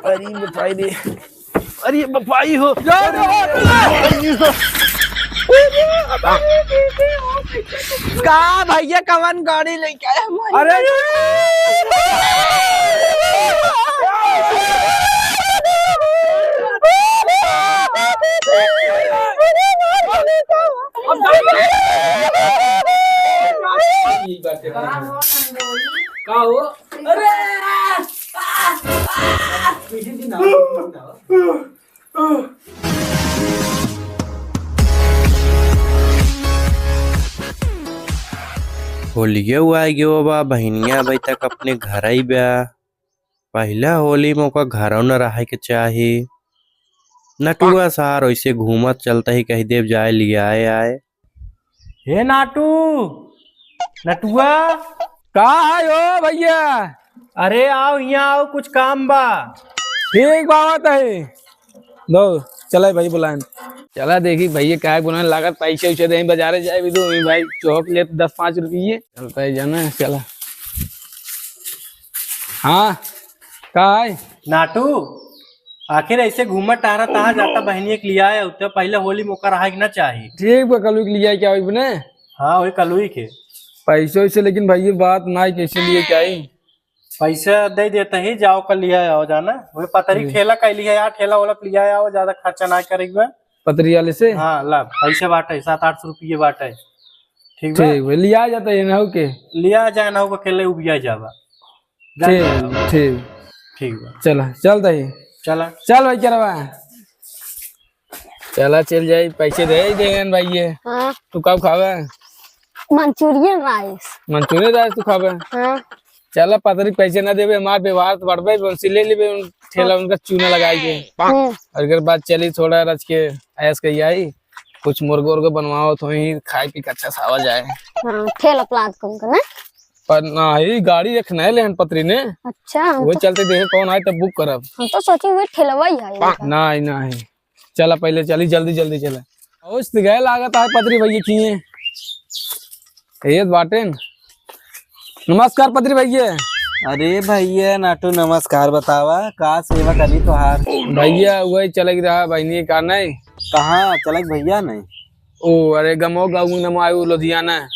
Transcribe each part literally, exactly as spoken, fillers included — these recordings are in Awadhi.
अरे बपाई रे, अरे बपाई हो। अरे, अरे, का भैया, कवन गाड़ी लेके आया हमारे? अरे, का हो? अरे, आ, आ, आ, पीछे से ना, ना। होलियो आइ गयो बा, बहिनिया अबे तक अपने घरई बा। पहिला होली में ओका घरौ न रहे के चाही। नटुआ सार ओइसे घूमत चलत ही, कहि देब जाए लियाए आए। हे नाटू, नटुआ। का है हो भैया? अरे आओ, हियाँ आओ, कुछ काम बा। ठीक बा, आवत है। दो, चला भाई बुलाएन। चला देखी भैया, काहे बुलाएन, लागत पैसे उसे दे, बाजारे जाए भी दो, भाई चौक ले दस पाँच रुपये। चलता है जाना, चला। हाँ, का है? नाटू, आखिर ऐसे घूमत टहरत तहाँ जाता बहनिया के लियाए, तो पहले होली मौका रहा कि ना चाही। ठीक बा, कलुई के लियाए क्या होई बने? हाँ, वही कलुई के। पैसे वैसे, लेकिन भाई ये बात ना है, कैसे लिए क्या ही? पैसा दे देता ही, जाओ कल लियाए आओ जाना। वही पतरी जी। ठेला कैली है यार, ठेला वाला पे लियाए आओ, ज्यादा खर्चा ना करेक बा। पतरी वाले से? हाँ, ला, पैसे बाटे, सात आठ सौ रुपये बाटे। ठीक बा? ठीक बा, लिया जाता है ना, ओके। लिया जाए ना, ओके, अकेले उबिया जाबा। ठीक, ठीक। ठीक बा। चला, चल दही। चला। चल भाई, करवा। चला, चल जाई, पैसे दे ही देंगे भाई ये। हाँ। तू कब खावे? Manchurian rice। Manchurian rice तू खावे? हाँ। चला, पतरी पैसे ना देबे, हमार व्यवहार तो बढ़बे, उनसे ले लेबे, उन ठेला हाँ। उनका चूना लगाई के। हम्म। और अगर बात चली थोड़ा रच के ऐश कही आई, कुछ मुर्गो उर्गो बनवाओ तो ही खाए पी के अच्छा सावा जाए। हाँ, ठेला प्लाट कौन का ना? पर नाही, गाड़ी एक नए लेहन पतरी ने। अच्छा, हम वो तो चलते देखे कौन आए तब बुक करब। हम तो सोचे हुए ठेलवा ही है इनका। नाही, नाही। चला पहले चली, जल्दी, जल्दी चला। औस तो गए लागत है पतरी भैया किए। ये बाटेन। नमस्कार पतरी भैया। अरे भैया नाटू नमस्कार, बतावा का सेवा करी तोहार? भैया वही चलक रहा बहनी का नहीं। कहाँ चलक भैया नहीं? ओ, अरे, गमो गाँव नमो आयु लुधियाना।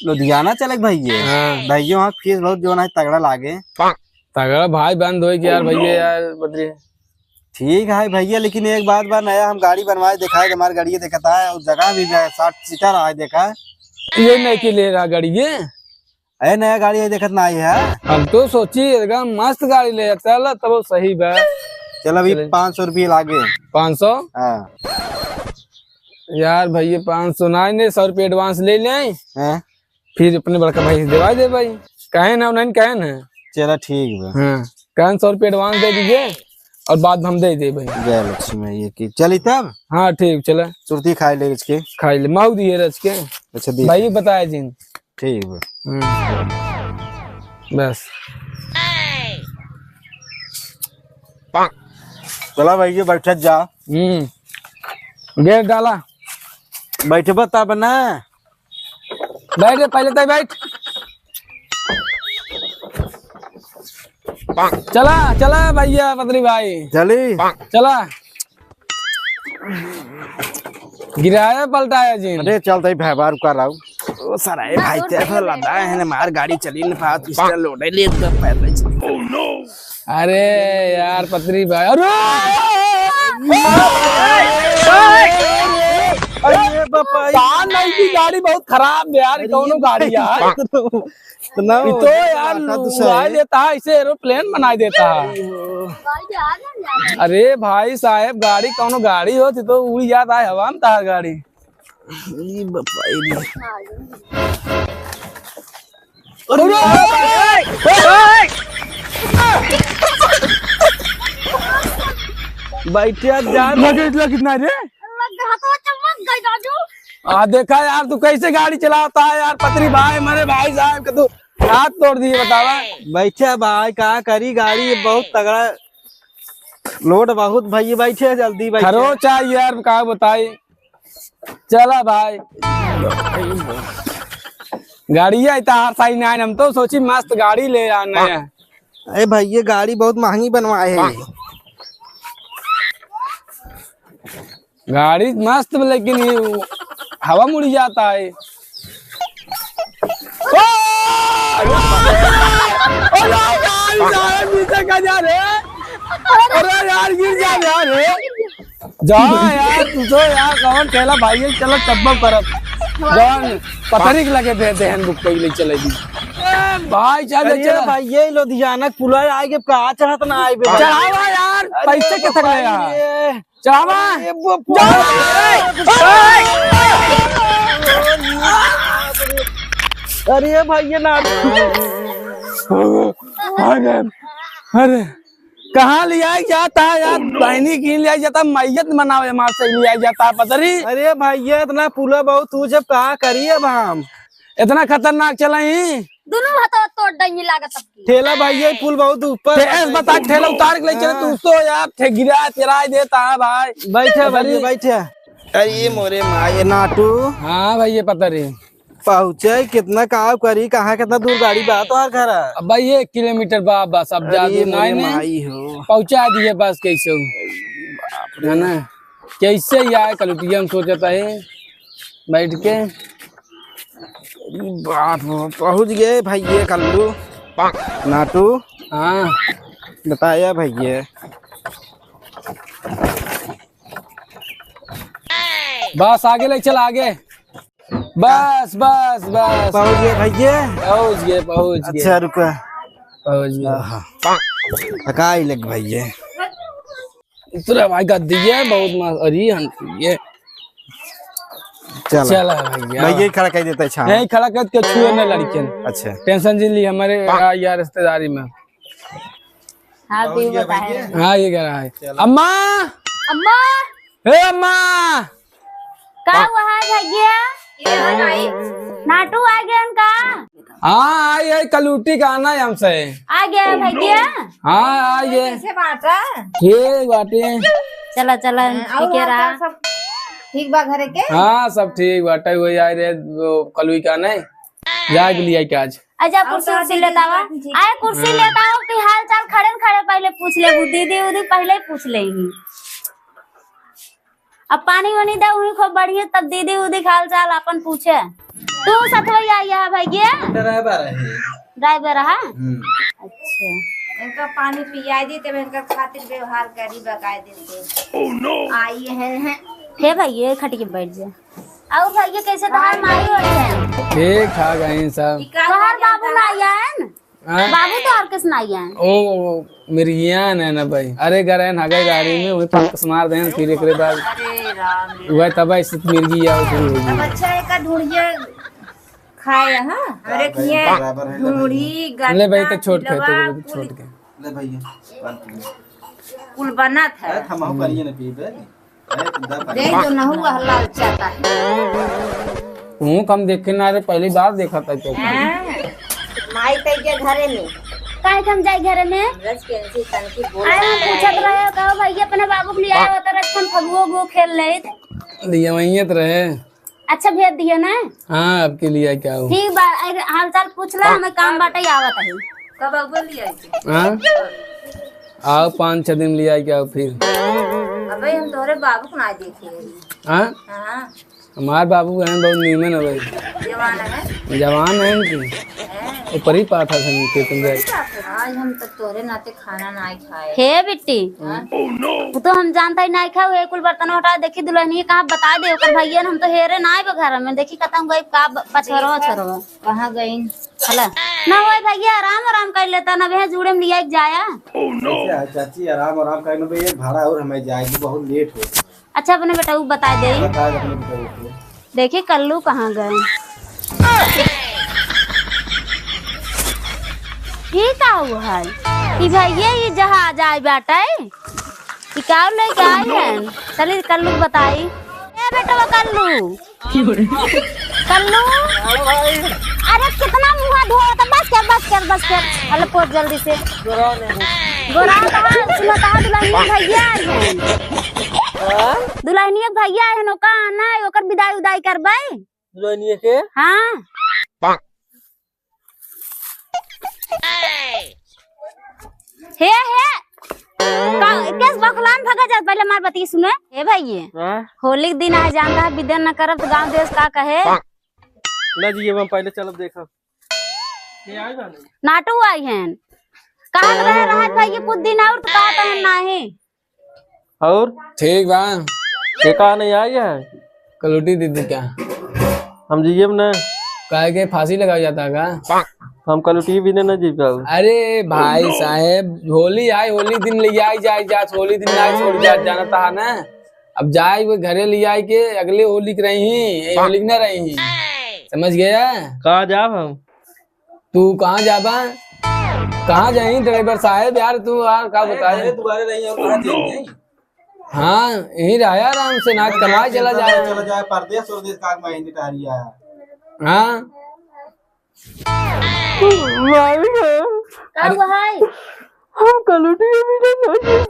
लुधियाना चलक भैया? हाँ। भैया, वहाँ फीस बहुत जोन है, तगड़ा लागे। तगड़ा भाई बंद होई के यार, भैया यार, बदले। ठीक है भैया, लेकिन एक बात बा, नया हम गाड़ी बनवाए, दिखाए, हमार गाड़ी देखत है, और जगह भी बा, सात सीटर है, देखा। ये नहीं के ले रहा गाड़ी ये? अरे, नया गाड़ी है, देखत ना आई है। हम तो सोची, एकदम मस्त गाड़ी ले, चल, तब सही बा। चल, अभी चले। पाँच सौ रुपये लागे। पाँच सौ? हाँ। यार, भैया, पाँच सौ ना, नहीं, सौ रुपये advance ले लें। हाँ। फिर अपने बड़का भाई से देवा दे, भाई। कहे ना, उन्हें कहे ना। चला, ठीक बा। हाँ, कहे, सौ रुपये advance दे दीजिए और बाद में हम दे दे, भाई। जय लक्ष्मी मैया की। चली तब? हाँ, ठीक, चला। सुरती खाई ले रच के। खाई ले, माऊ दिए रच के। अच्छा, दी। भाई, बताया जिन। ठीक बा। हम्म। बस। चला भैया, बैठत जा। हम्म। गेट डाला। बैठबा तब ना। बैठ रे, पहले तय बैठ। चला, चला भैया, पतरी भाई। चली। चला। गिराया पलटाया जी। अरे चल तई भाई बार का राऊ। ओ सारा ए भाई ते तो लदा है ने मार गाड़ी चली न पात पिस्टल लोडे ले एकदम पैदल चली। अरे यार पतरी भाई, अरे! अरे बापा, तान नहीं की गाड़ी बहुत खराब है यार, अरे कौनो गाड़ी यार। इतना ये तो यार उड़ाई देता है, इसे एरोप्लेन बनाई देता है। अरे भाई साहब, गाड़ी कौनो गाड़ी होती तो उड़ी जात है हवा में तार गाड़ी। ई बपाई रे। अरे! बैठे अब जा। लगे इतना कितना रे? लग गया तो चमक गई दादू। आ देखा यार, तू कैसे गाड़ी चलाता है यार, पतरी भाई, मेरे भाई साहब के तू हाथ तोड़ दिए, बतावा। बैठे भाई, का करी, गाड़ी बहुत तगड़ा, लोड बहुत भाई, बैठे जल्दी बैठे। खरोच आई यार, का बताई। चला भाई। गाड़िया इतना हार साई ना है, हम तो सोची मस्त गाड़ी ले आना है। अरे भाई, ये गाड़ी बहुत महंगी बनवाए है। गाड़ी मस्त बा, लेकिन ये हवा मुड़ी जाता है। ओ! अरे यार, साला नीचे का जा रे? अरे यार, गिर जा यार, रे। जा यार, तू तो यार, कौन ठेला भाई है, चलो चब्बो करब। जौन पतरी के लगे दे देहन बुक कइले चले दी। ए, भाई, चल, अरे चल। भाई, ये लुधियाना के पुला आए के का चढ़त ना आए बे भाई। चढ़ावा यार, अरे पैसे के थक भाई, यार। ये चढ़ावा। अरे वो जा। अरे भाई, ये ना। अरे, अरे। कहाँ लियाई जाता है यार? बहनी की लियाई जाता, मैयत मनावे मार से लियाई जाता है पतरी। अरे भैया, इतना पुला बहुत तू जब कहा करी अब हम। इतना खतरनाक चलाई। दोनों हाथ तोड़ देंगे लागत अब की। ठेला भैया, पुल बहुत ऊपर ते है। ऐस बता, ठेला उतार के ले चले, हाँ। तू तो यार, ठे गिरा, तिराई देता है भाई। बैठे भैया, पतरी। बैठे। अरे मोरे माँ, ये नाटू। हाँ भैया, पतरी। पहुँचे कितना काम करी, कहाँ कितना दूर गाड़ी बा तोहार घर है? अब भाई एक किलोमीटर बा बस, अब ज्यादा अरे दूर मोरे नहीं। माई हो। पहुँचा दिए बस कैसे हो। बाप रे। है ना? कैसे ही आए कलुटिया, हम सोचता है बैठ के। बाप हो, पहुँच गए भैया कल्लू। नाटू। हाँ। बताया भैया। बस आगे ले चल आगे। बस, बस, बस। पहुँच गए भैया? पहुँच गए, पहुँच गए। अच्छा, रुको। पहुँच गए। आहा। थकाई लग भैया। इतना भाई का दिए, बहुत मस्त। अरे, हम ये। चला। चला भैया। भैया ही खड़ा कर देता है छाँव। नहीं, खड़ा कर के छुए ना लड़कियन। अच्छा। Tension जिन ली हमारे, आ, यार, रिश्तेदारी में। हाँ, पहुँच भी गया बताए। भैया। हाँ, ये कह रहा है। चलो। अम्मा! अम्मा! हे अम्मा! का हुआ है भैया? ये है भाई। नाटू आ गया उनका? हाँ, आई है, कलूटी का आना है हमसे। आ गया है भैया? हाँ, आई है। कैसे बाटा? ठीक बाटे। चला, चला, हाँ, ठीक है और रहा। सब ठीक बा घरे के? हाँ, सब ठीक बाटे, वही आए रहे, वो कलुई का नहीं। जाए के लिए आई के आज। अच्छा, और कुर्सी तो उर्सी दीदी लेता बात हुआ। नहीं ठीक। आए, कुर्सी हाँ। लेता हो कि हाल चाल खड़े न खड़े पहले पूछ ले, वो दीदी उदी पहले ही पूछ ले ही। अब पानी वानी दे, वही खूब बढ़िया, तब दीदी उदी के हाल चाल अपन पूछे। तू सथवई आई है भैया? Driver है। Driver है? हम्म। अच्छा। इनका पानी पियाई दी, तब इनका खातिर व्यवहार करी, बकाए दिन के। Oh no! आई है, है। हे भैया, खटिया बैठ जा। और भैया, कैसे तहार माई होई है? ठीक ठाक हैं सब। तोहार बाबू ना आया है न? हाँ? बाबू तो और किस ना आया है? ओ, मिर्गियान है ना भाई। अरे, गए हैं हगे गाड़ी में, वही पटक से मार दें, फिर एकरे बाद अरे राम रे। वह तब ऐसे मिर्गी आओ शुरू हो गई। अब अच्छा है का ढूंढिए खाए, हाँ? अरे, बराबर है, ढूंढी, ले भाई, गन्ना, तो छोट खाए, तो पिलवा, वो छोट कुल। ले भैया, पानी पी ले। कुल बनत है। अरे, हम करिए ना पीबे। अरे, तू दा पानी। देख जो नहुआ हल्ला चाहता है। तू कम देखे ना रे, पहली बार देखा था तो। हाँ, माई तई के घरे में। काहे के हम जाई घरे में? रस के ऐसी तनकी बोल। आए हम पूछत रहे, कहो भैया अपने बाबू के लिए आए हो तो रस हम फगुओ गो खेल लेइत। लिए वहीं तो रहे। अच्छा, भेज दियो ना। हाँ, आपके लिए क्या हो? ठीक बा, अरे, हाल चाल पूछ ला, हमें काम बाटे, आवत है। कब अगुआ ले आई के? हाँ? आओ, पाँच छह दिन ले आई के आओ फिर। अबे, हम तोहरे बाबू को ना देखे। हाँ? हाँ। हमार बाबू हैं बहुत नीमन है भाई। जवान है? जवान है इनकी। हैं? ऊपर ही पाथा था इनके तुम जाए। आज हम तो तोहरे नाते खाना ना खाए। हे बिट्टी, हाँ? वो तो हम जानता ही नहीं खाओ, ये कुल बर्तन हटा। देखी दुल्हनिया कहाँ बता दे, ओकर भैया न हम तो हेरे ना आए घर में। देखी कतम गई का ब-, पछोरवा देखा। छोरवा। कहाँ गई? हला। ना होए भैया, आराम आराम कर लेता ना, वह जूड़े में लिया के जाया। कैसे है चाची, आराम आराम कर ना भैया, भाड़ा और हमें जाएगी, बहुत लेट हो गई। अच्छा, अपने बेटा को बता दे। बता दे अपने बेटा को। देखी कल्लू कहाँ गए। ई का हुआ है? ई भैया, ई जहाज आए बाटे। ई का लेके आए हैं? चली कल्लू को बताई। ए बेटवा कल्लू। कल्लू। अरे कितना मुँह धोवत है? बस कर, बस कर, बस कर। अरे पोछ जल्दी से। गोरा कहाँ? सुनो, कहाँ दुल्हनिया भैया आए हैं? हाँ? दुल्हनिया भैया आए हैं, ओका आना है, ओकर विदाई उदाई करबै। दुल्हनिया के? हाँ। हे, हे। का, केस बखलान भगा जा, पहले हमार बतिया सुने। ए भाई, ये हाँ? होली के दिन आए, जानता है, बिदन न करब तो गाँव देश का कहे। ना जी, ये हम पहले चलब देखब। नाटू आई हैं। काल रहे, रहत भाई, ये कुछ दिन और तो काट है नाही। और? ठीक बा। ये का नहीं आई है? कलूटी दीदी क्या? हम जियब ना। काहे के फांसी लगाया जाता है का? हम कलूटी भी ना जी पाऊ। अरे भाई साहेब, होली आई, होली दिन ले आई जाए, जात होली दिन ना छोड़ जात, जानता है ना। अब जाए वो घरे ले आई के अगले होली के रही, ये होली के ना रही। समझ गया? कहाँ जाब हम? तू कहाँ जाबा? कहाँ जाई ड्राइवर साहेब? यार तू यार का बताए? अरे दुआरे रही और कहाँ जाएंगे? हाँ, यहीं रहा यार, आराम से नाच कमाए चला जाए। चला जाए परदेश, परदेश का महीने टहरिया। हाँ। भाई है। का अरे हुआ है? हम कलुटिया भी ना जाए।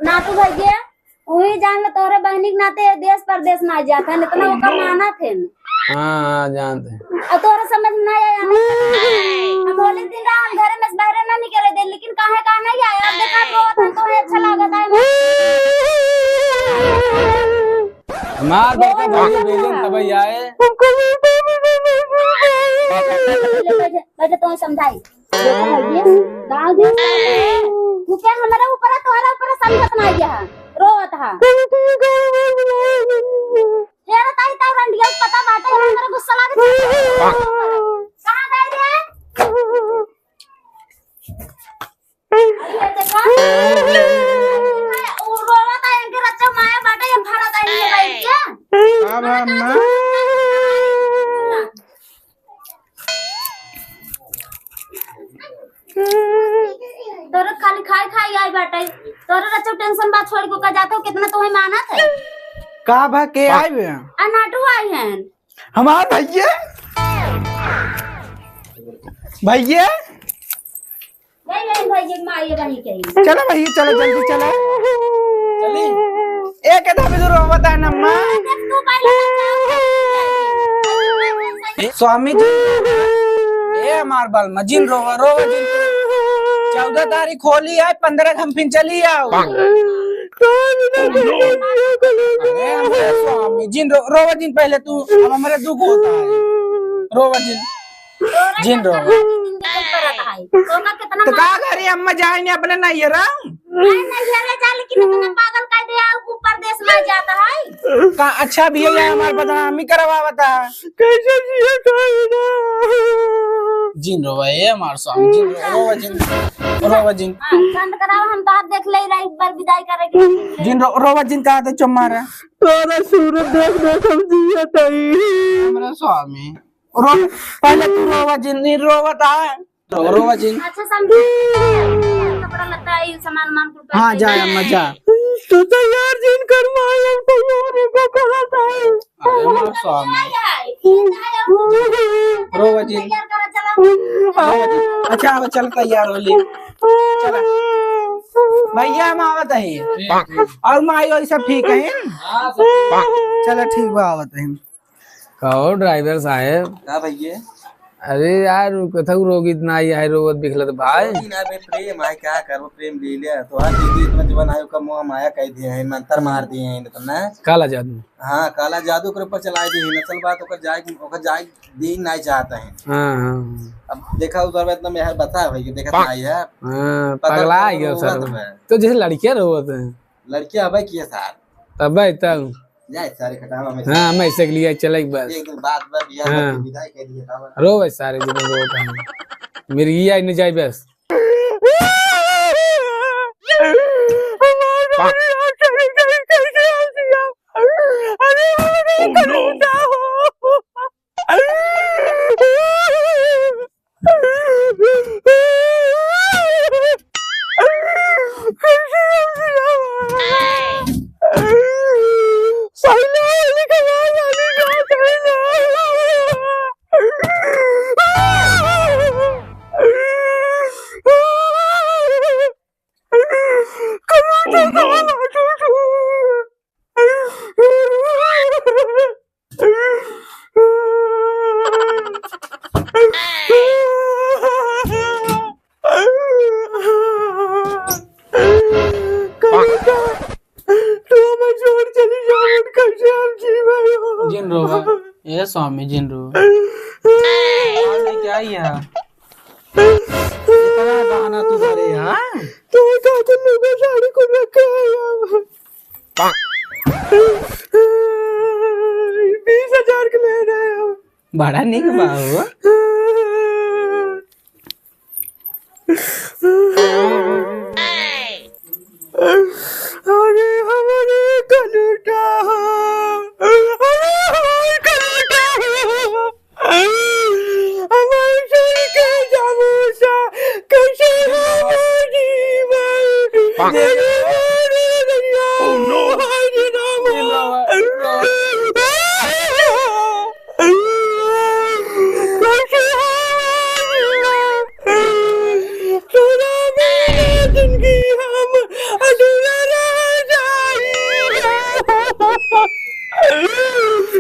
ना तू भैया, वही जान लो, तोहरे बहनी के नाते देश परदेश ना जात है, इतना ओकर मानत है। हाँ, हाँ, जानते हैं। और तोहरे समझ में ना आया, हम होली के दिन हम घरे में से बाहर ना निकले दे, लेकिन काहे का नहीं आया? अब देखा, रोत है, तोहे अच्छा लागत है। हमार बड़का भाई भेजन तब आए। पहले, पहले तो समझाई। देखो भैया, गाँव देश में तू क्या हमारा ऊपर है, तोहरा ऊपर है, समझत ना आया है, रोवत है। तेरा ताई ताऊ रंडिया पता बाटे, हमारा गुस्सा लागे। कहाँ गए रे? अरे, ये देखा। उ रोवत है, इनके रच्चा माया बाटे, ये भरत है, इनके बैठ के। अब हम ना। तोरे खाली खाए खाए आई बाटे, तोरे रच्चा टेंशन बा, छोड़ के का जाते हो, कितना तुम्हें मानत है। का बा, के आई बे? आ नाटू आई हैं। हमार भैया, भैया। नहीं, नहीं, भैया, माँ, ये बनी कहीं। चलो भैया, चलो, जल्दी चलो। चली। एक आधा भी दूर होता है ना, माँ। देख, तू पहले बता। स्वामी जी, ए हमार बलमा, जिन रोवा, रोवा जिन। चौदह तारीख होली है, पन्द्रह हम फिर चली आओ। अरे हमारे स्वामी, जिन रो-, रोवा जिन पहले तू, अब हमारे दुख होता है। रोवा जिन। जिन रोवा। तो का करी अम्मा, जाए ने अपने नैहरा? नहीं, नैहरे जा, लेकिन इतना पागल कर दिया, ऊ परदेस में जाता है। का अच्छा भैया, ये हमार बदनामी करवावता। कैसे जिया खाए ना? जिन रोवा, ए हमार स्वामी, जिन रोवा, रोवा जिन, रोवा जिन। हाँ, ठंड कराओ, हम तो हाथ देख ले रहे, एक बार विदाई करेंगे। जिन रो-, रोवा जिन कहा थे चुम्मारा। तोरा सूरत देख देख हम जिया ताई। हमारा स्वामी, रो, पहले तू रोवा जिन, नहीं रोवा था। रो, रोवा जिन। अच्छा, समझे। कपड़ा लत्ता, ये सामान वामान कुल हाँ, पैक जा, कर अम्मा, जा। तू तैयार जिन कर, माई, हम तैयार है, को करत है। अरे, हमार स्वामी। रोवा जिन। तैयार कर, चला। रोवा जिन। अच्छा, अब चल, तैयार हो ले। चला। भैया, हम आवत है। और माई, और सब ठीक है? हाँ, सब ठीक। चला, ठीक बा, आवत है। कहो ड्राइवर साहेब। का भैया? अरे यार, उ कथऊ रोगित ना आई है, रोवत बिखलत भाई। रोगी ना बे, प्रेम आय, का करबो, प्रेम ले ले। तोहार दीदी इतना जवान आयो का मोह माया कह दिया है, मंतर मार दिए हैं इतना। काला जादू। हाँ, काला जादू के ऊपर चला दिए हैं, असल बात ओकर जाए, ओकर जाए दिन नहीं चाहता है। हाँ, हाँ, हाँ। अब देखा उधर में इतना मेहर बता है भाई, कि देखत हाँ। नहीं है। हाँ, पकड़ पगला पकड़ ही गया रोवत सर। बा। तो जैसे लड़कियां रोवत हैं। लड़कियां अब की है सार। तब भाई तब। जाए सारे खटावा में। हाँ, मैं इसे के लिए चले बस। एक दिन बाद में बियाह हाँ। करके विदाई कर दिए, बाबा। रो बस सारे दिन रो कहीं। मिर्गिया ही नहीं जाए बस। स्वामी जिन रो। क्या है? इतना गहना तू धरे, हाँ? तो का तो लुगा साड़ी कुल रखा है यार। बीस हजार के ले रहे हो। बड़ा निक बा हो। अरे हमारे कलूटा, अरे हमारे कलूटा, हमारे सर के जामूसा, कैसे हमारी जीवन, अरे हमारे दुनिया, अरे रामा। तोरा बिना जिंदगी हम अधूरा रह जाई।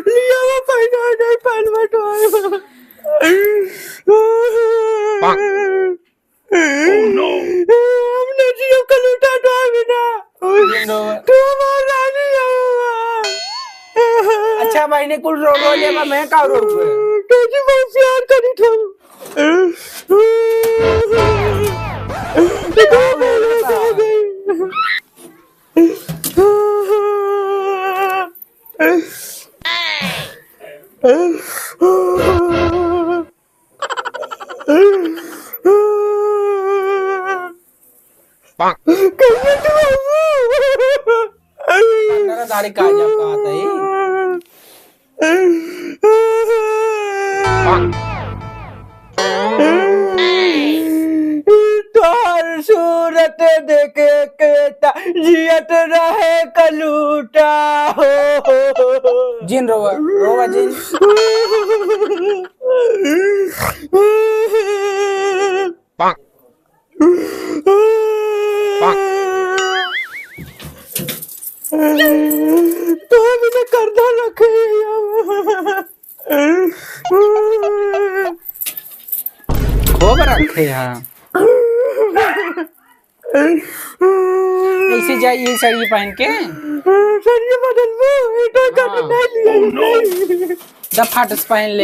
लिया वो पैसा नहीं, पान बटवाए। हम नहीं जियो कलूटा तो बिना। तू हमार रानी हो। अच्छा, मैंने कुल रो रो लिया, मैं का रो रो? कैसे मैं प्यार करी था? अंदर दाढ़ी का जब बात है। तोहर सूरत देखे के ता जियत रहे कलूटा हो। जिन रोवा, रोवा जिन। तो बिना करदा रखे। खूब रखे हैं। कैसे जाई ये साड़ी पहन के? साड़ी बदल लो, इधर का हाँ। नहीं लिया, नहीं। द फाटस पहन ले।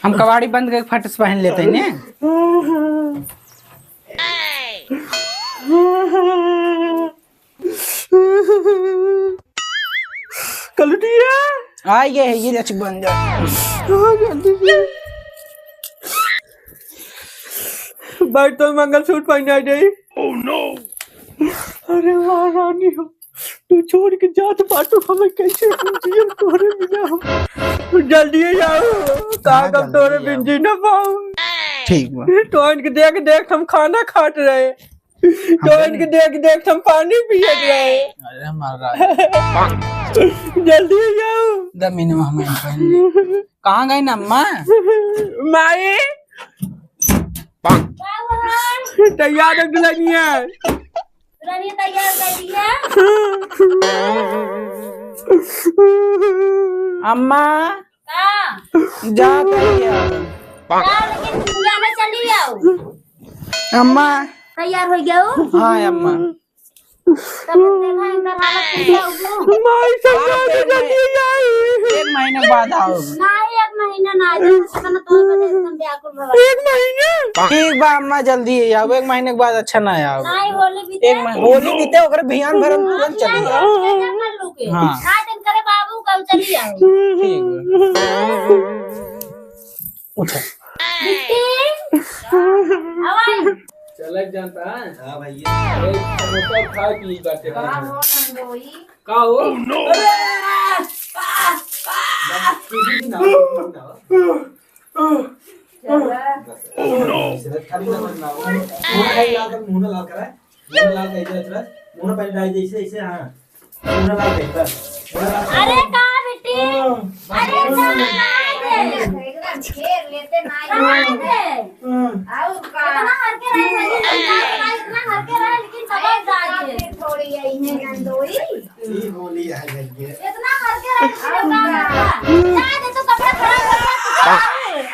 हम कबाड़ी बंद करके फट से पहन लेते हैं ने। कलुटिया। आ, ये है, ये रच बन जा। आ, जल्दी से। बैठ तो मंगलसूत्र पहना जाई। Oh no! अरे वाह रानी हो। तू छोड़ के जात बाटू, हमें कैसे हम जियब तोरे बिना हम। तू जल्दी ही आओ, का हाँ, हम जल्दी तोरे ही बिन आओ। जी ना पाओ। ठीक बा। तोहन के देख देख हम खाना खात रहे। हम तोहन के देख देख हम पानी पियत रहे। अरे हमारा। जल्दी ही आओ। द मिनवा हमें पहन ले। कहाँ गई ना अम्मा? माई। तैयार रख दुल्हनिया। दुल्हनिया तैयार कर दिया। अम्मा। का? जा तैयार। जा, लेकिन तुम जाने चली आओ। अम्मा। तैयार हो गया हो? हाँ अम्मा। तब देखा इनका हालत कैसा हुआ। माई, सब आप जाने एक महीने, जल्दी आई। एक महीने बाद आओ। नहीं, एक महीना ना, जब से मैंने तोड़ बजे एकदम व्याकुल भवा। एक महीने? ठीक बा अम्मा, जल्दी ही आओ, एक महीने के बाद अच्छा ना आओ। नहीं, होली बीते। एक महीने, होली बीते, ओकरे बिहान भर हम तुरंत चले जाओ। हाँ, कर लूके। हाँ। सात दिन करे बाबू, कल चली आओ। ठीक बा। उठो। बिट्टी। आवाज। चलक जानता है? हाँ भैया। अरे, समोसा खा पी बाटे। का हो नंदोई? का हो? Oh, no! अरे! पा, पा! ना, पीछे की ना, ना। चला। Oh, no! खाली ना, ना, ना। मुंह खाई लाल कर, मुंह ना लाल कराए। मुंह ना लाल कर, इधर, इधर। मुंह ना पहले डाल दे, इसे, इसे, हाँ। अरे का बेटी? अरे का? एकदम घेर लेते ना। और का? इतना हर के रहे, इतना हर के रहे, लेकिन सब डाल दिए। थोड़ी है, इन्हें नंदोई। ई होली आ गई है। इतना हर के रहे, और का? जा दे तो कपड़ा खराब कर दे।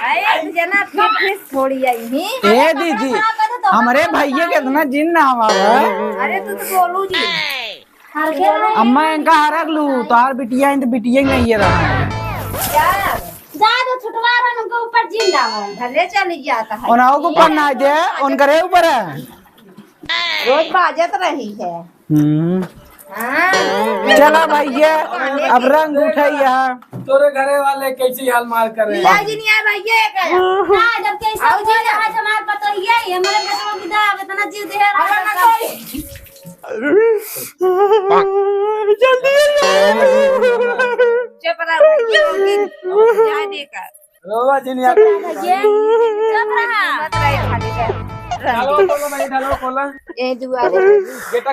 अरे जना फिर फिर थोड़ी आई ही। ए दीदी, हमरे भैया के इतना जिन ना हवा है। अरे तू तो बोलू जी। अम्मा, इनका हरक लू, तोहार बिटिया है तो बिटिया ही नहीं है रहा। जा दो, छुटवा रहा उनके ऊपर जिंदा है। भले चल गया था। उन्हों को ऊपर ना दे, उनकरे ऊपर है। रोज बाजत रही है। हम्म। हाँ। चला भैया, अब रंग उठाई यहाँ। तोरे घरे वाले कैसी हाल मार कर रहे हैं? इलाज नहीं है भैया का। हाँ, जब कैसे आओ जी। आज हमारे पतोहिया ही, हमारे बेटवा की दा, अब इतना जीव दे रहा है। जल्दी चुप रहो, जाने का। रोवा जिन यार। ये चुप रहा। मत रहे खाली से। ढालो, खोलो, भाई, ढालो, खोला। ए जुआ रे। बेटा।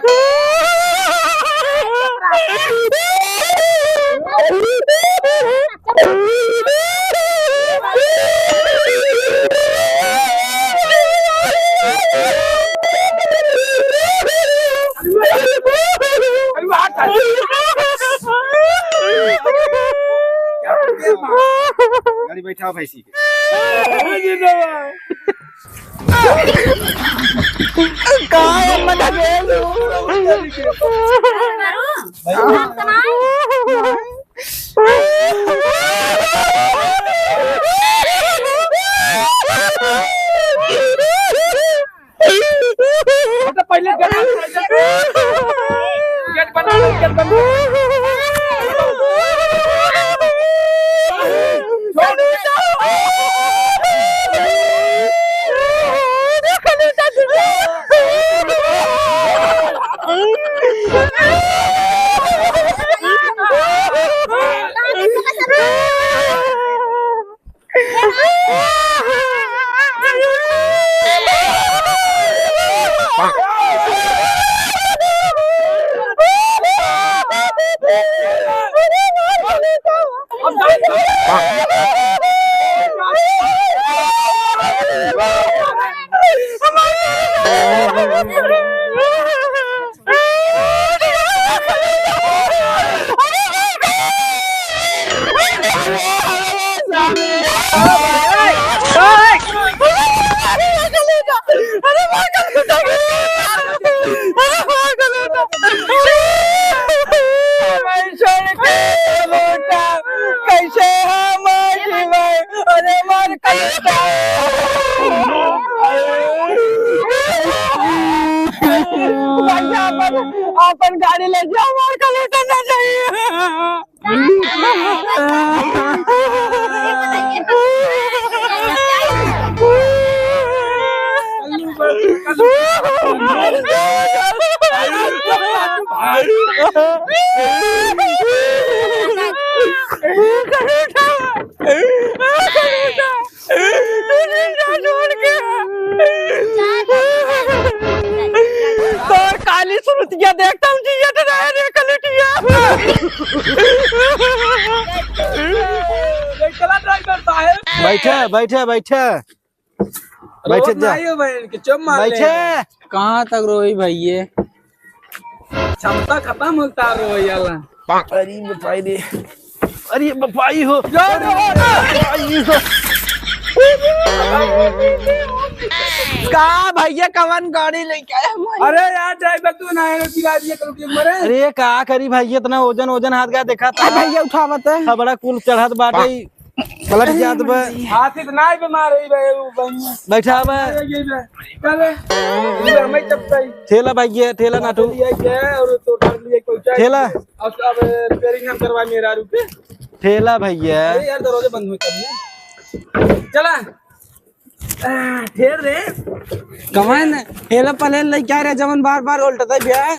गाड़ी बैठाओ भैंसी के। का है, मजा ले लो। अच्छा, पहले गेट बंद कर दे। गेट बंद कर, गेट बंद कर। कैसे हम जीवे? अरे मार कलेजा। भैया, अपन, अपन गाड़ी ले जाओ, मार कलेजा ना चाहिए। तोर काली सुरतिया देखता हूँ, जियत रहे रे कलटिया। चला ड्राइवर साहब। बैठे, बैठे, बैठे। बैठे रोज जा। नहीं हो बहन के चुप मार ले। बैठे। कहाँ तक रोई भैये? क्षमता खत्म होता रो याला। अरे बपाई रे, अरे बपाई हो। यार, अरे बपाई हो। का भैया, कवन गाड़ी लेके आया हमारे? अरे यार, ड्राइवर तू ना है, पिला दिए करो कि मरे। अरे का करी भैया, इतना वजन, वजन हाथ गया, देखा था। भैया उठावत है। खबड़ा कुल चढ़त बाटे। पलट जात बा। हाथी त नाई बीमार होई बे, उ बनिया। बैठा बा। अरे, ये बे। का बे? इधर मैं चपकाई। ठेला भाई, ये ठेला नाटू। ये क्या है? और तो डाल दिए कोई चाय। ठेला। अब, अब रिपेयरिंग हम करवा मेरा रुके। ठेला भैया। अरे यार, दरवाजे बंद हुए कब ने? चला। आ, ठेल रे। कमान ठेला पले लइका रे, जवन बार बार उल्टत है भैया।